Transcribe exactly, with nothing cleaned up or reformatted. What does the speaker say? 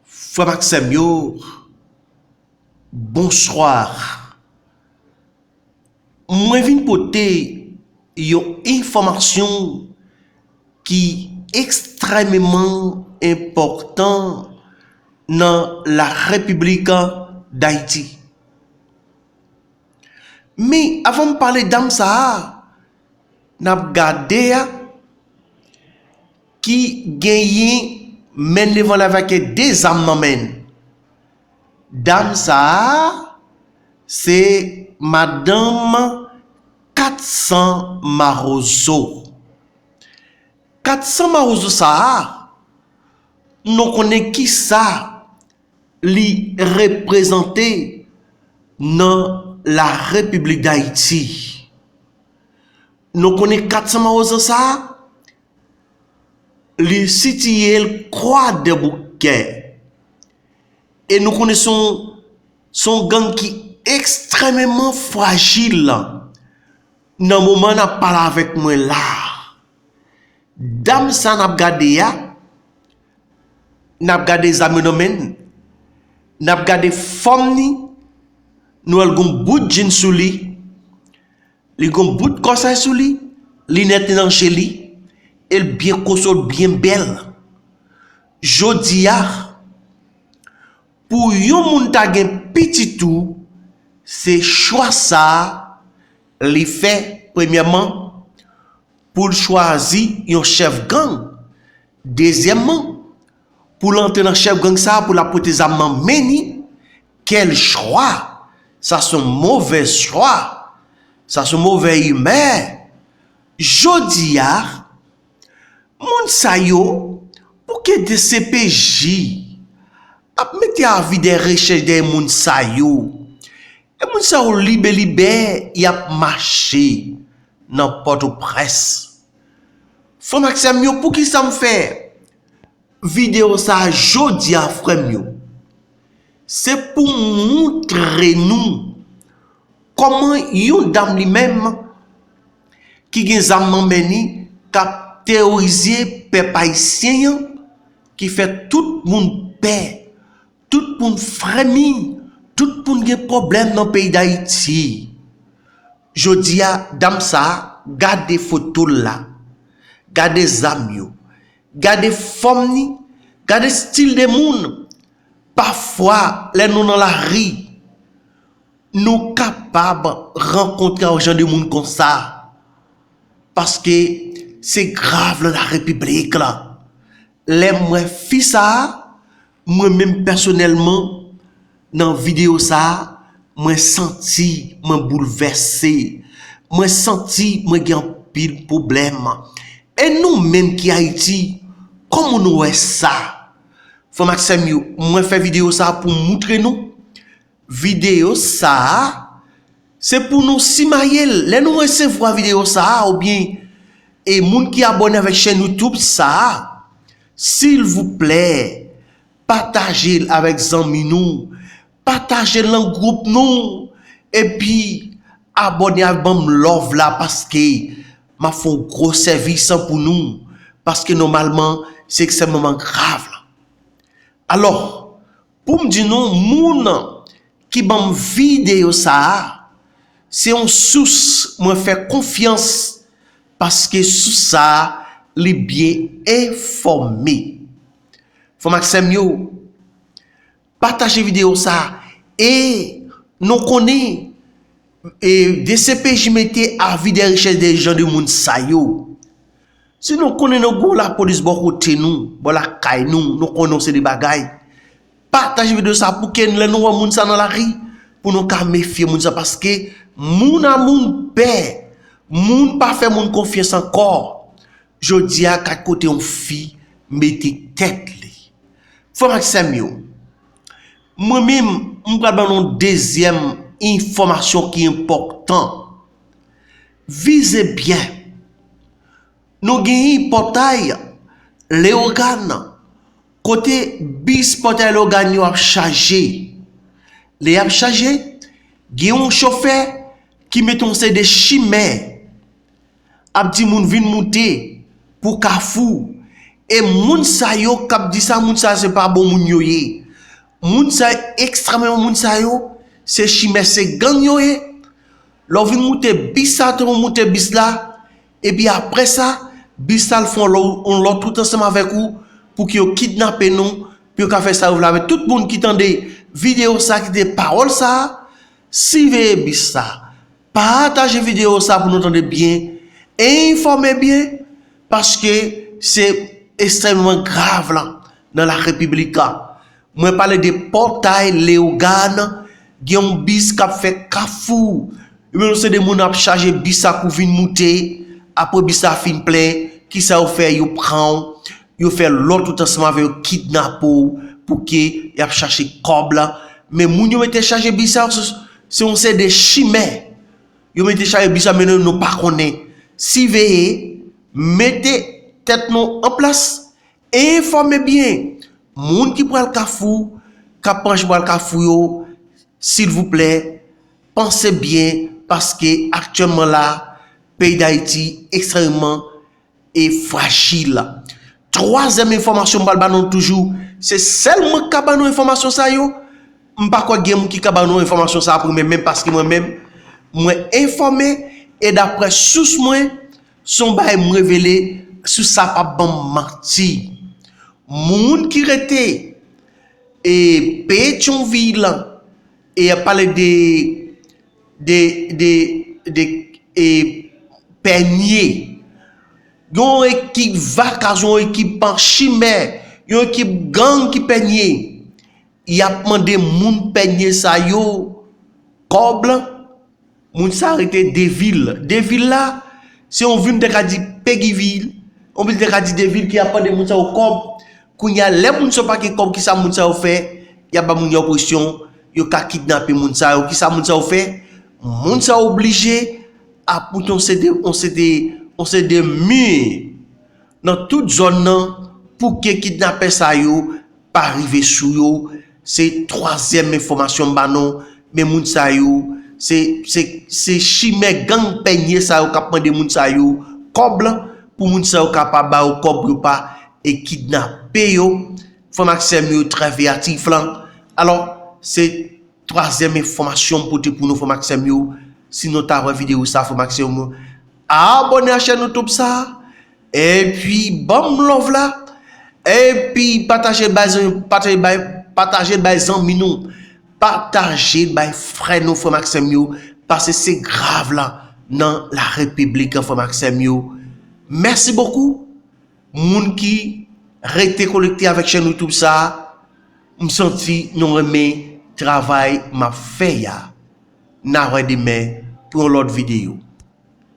Frè m ak sè m yo, bonswa. Mwen vin pote yon enfòmasyon ki ekstrèmeman enpòtan nan la Repiblik Dayiti. Men, avan m pale dam sa a, n ap gade a, ki genyen men devan l avèk de zam nan men l. Dam sa a, se madanm Kat San Mawozo. Kat San Mawozo sa a, nou konnen kisa li reprezante nan la Repiblik Dayiti. Nou konnen Kat San Mawozo sa a, li sitiye l Kwadèboukè. E nou konnen se yon, se yon gang ki ekstrèmeman frajil nan moman n ap pale avèk mwen la. Dam sa n ap gade a, n ap gade zam yo nan men l, n ap gade fòm ni, nou wè l gon bout jeans sou li, li gon bout kòsèy sou li, linèt li nan je li, e l byen koso, l byen bèl. Jodi a, pou yon moun ta gen pitit ou, se chwa sa a li fè, premyèman, pou l chwazi yon chèf gang. Dezyèmman, pou l antre nan chèf gang sa a, pou l ap pote zam nan men ni, quel choix! Sa se yon movè chwa. Sa se yon movè imè. Jodi a, moun sa yo, pouki D C P J ap mete avi de rechèch dèyè moun sa yo? E moun sa yo libelibè, y ap mache nan Pòtoprens. Frè m ak sè m yo, poukisa m fè videyo sa a jodi a, frè m yo? Se pou m montre nou kòman yon dam li menm ki gen zam nan men li k ap teworize pèp ayisyen an, ki fè tout moun pè, tout moun fremi, tout moun gen pwoblèm nan peyi Dayiti. Jodi a, dam sa a, gade foto l la, gade zam yo, gade fòm ni, gade stil de moun. Pafwa, lè nou nan lari, nou kapab rankontre ak jan de moun konsa. Paske se grav nan la repiblik la. Lè m wè fi sa a, mwen menm pèsonèlman, nan videyo sa a, mwen santi mwen boulvèse. Mwen santi mwen gen anpil pwoblèm. E nou menm ki Ayiti, kòman nou wè sa? Frè m ak sè m yo, mwen fè videyo sa a pou m moutre nou. Videyo sa a, se pou nou simaye l. Lè nou resevwa videyo sa a, oubyen e moun ki abòne avèk chèn YouTube sa a, silvouplè, pataje l avèk zanmi nou, pataje l nan gwoup nou, epi abòne avèk, ban m love la, paske m ap fè yon gwo sèvis pou nou, paske nòmalman, se ekstrèmeman grav la. Alò, pou m di nou, moun ki ban m videyo sa a, se yon sous mwen fè konfyans, paske sous sa a, li byen enfòme. Frè m ak sè m yo, pataje videyo sa a, e nou konnen, e D C P J mete avi de rechèch de jan de moun sa yo. Si nou konnen nou gen lapolis bò kote nou, bò lakay nou, nou konnen yon seri de bagay, pataje videyo sa pou ke lè nou wè moun sa nan lari, pou nou ka mefye moun sa, paske moun a moun pè, moun pa fè moun konfyans ankò. Jodi a, gad kote yon fi mete tèt li. Frè m ak sè m yo, mwen menm, m pral ban nou yon dezyèm enfòmasyon ki enpòtan. Vize byen. Nou genyen pòtay Leyogàn, kote bis pòtay Leyogàn yo ap chaje. Lè y ap chaje, gen yon chofè ki mete yon seri de chimè, ap di moun vin moute pou Kafou, E moun sa yo k ap di sa, moun sa yo se pa bon moun yo ye. Moun sa yo, ekstrèmman moun sa yo, se chimè, se gang yo ye. Lè w vin moute bis sa, te w moute bis la, epi apre sa, bis la al fè yon lò-, yon lòt wout ansanm avèk ou, pou ke yo kidnape nou, pou yo ka fè sa yo vle avèk tout moun ki tande videyo sa, ki tande pawòl sa, siveye bis sa. Pataje videyo sa pou nou tande byen, enfòme byen, paske se ekstrèmman grav la nan la Repiblik la. Mwen pale de Pòtay Leyogàn, gen yon bis k ap fè Kafou. Yo menm se de moun ap chaje bis sa pou vin moute, apre bis sa fin plen, kisa yo fè? Yo pran w, yo fè lòt wout ansanm avè yo, kidnape w, pou ke y ap chache kòb la. Men moun yo mete chaje bis sa, se, se yon seri de chimè. Yo mete chaje bis sa, men nou, nou pa konnen. Siveye, mete tèt nou an plas, enfòme byen. Moun ki pral Kafou, k ap panche pral Kafou yo, silvouplè, panse byen, paske aktyèlman la, peyi Dayiti ekstrèmman e frajil. Twazyèm enfòmasyon m pral ba nou toujou, se sèl mwen k ka ba nou enfòmasyon sa yo. M pa kwè gen moun ki ka ba nou enfòmasyon sa apre mwen menm, paske mwen menm, mwen enfòme, e daprè sous mwen, se yon bagay m revele, sous sa p ap ban m manti. Moun ki rete e Petyonvil, e y ap pale de, de, de, de, e Pènye. Yon ekip vakabon, yon ekip chimè, yon ekip gang ki Pènye. Y ap mande moun Pènye sa yo kòb la. Moun sa rete Devil. Devil la, se yon vil m te ka di Peggyville, yon vil m te ka di Devil ki ap mande moun sa yo kòb. Kounye a, lè moun sa yo pa gen kòb, kisa moun sa yo fè? Y ap ba moun yo presyon, yo ka kidnape moun sa yo. Kisa moun sa yo fè? Moun sa yo oblije ap moute yon seri de, yon seri de, yon seri de mi nan tout zòn nan pou ke kidnapè sa yo pa rive sou yo. Se twazyèm enfòmasyon m ba nou. Men moun sa yo, se, se, se chimè gang Pènye sa yo k ap mande moun sa yo kòb la, pou moun sa yo kapab ba yo kòb pou yo pa e kidnape yo. Frè m ak sè m yo trè veyatif lan. Alò, se twazyèm enfòmasyon m pote pou nou, frè m ak sè m yo. Si nou ta wè videyo sa, frè m ak sè m yo, abòne a chèn YouTube sa, epi ban m love la, epi pataje bay zanmi, pataje bay, pataje bay zanmi nou, pataje bay frè nou, frè m ak sè m yo, paske se grav la nan la Repiblik, frè m ak sè m yo. Mèsi bokou. Moun ki rete konekte avèk chèn YouTube sa, m santi nou renmen travay m ap fè a. N a wè demen pou yon lòt videyo.